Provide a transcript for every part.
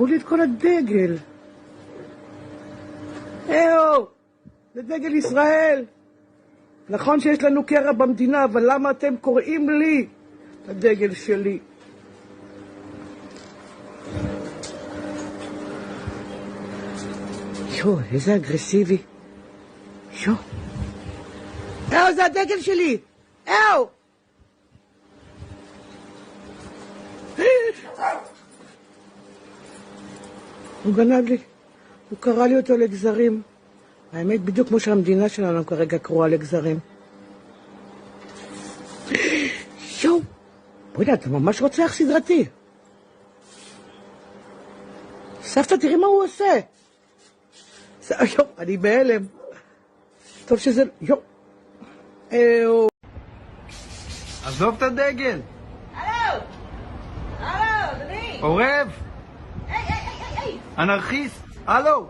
קראו לי את כל הדגל. אהו, זה דגל ישראל. נכון שיש לנו קרע במדינה, אבל למה אתם קוראים לי את הדגל שלי? יו, איזה אגרסיבי. יו. אהו, זה הדגל שלי! אהו! הוא גנב לי, הוא קרע לי אותו לגזרים. האמת, בדיוק כמו שהמדינה שלנו כרגע קרועה לגזרים. יואו, בוא'נה, אתה ממש רוצח סדרתי. סבתא, תראי מה הוא עושה. יואו, אני בהלם. טוב שזה... יואו. אהו. עזוב את הדגל! הלו! הלו, אדוני! עורב! היי, היי, היי, היי! אנרכיסט! הלו!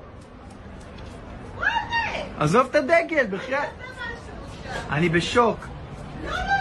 מה זה? עזוב את הדגל, בחייאת! זה משהו עכשיו. אני בשוק. לא, לא,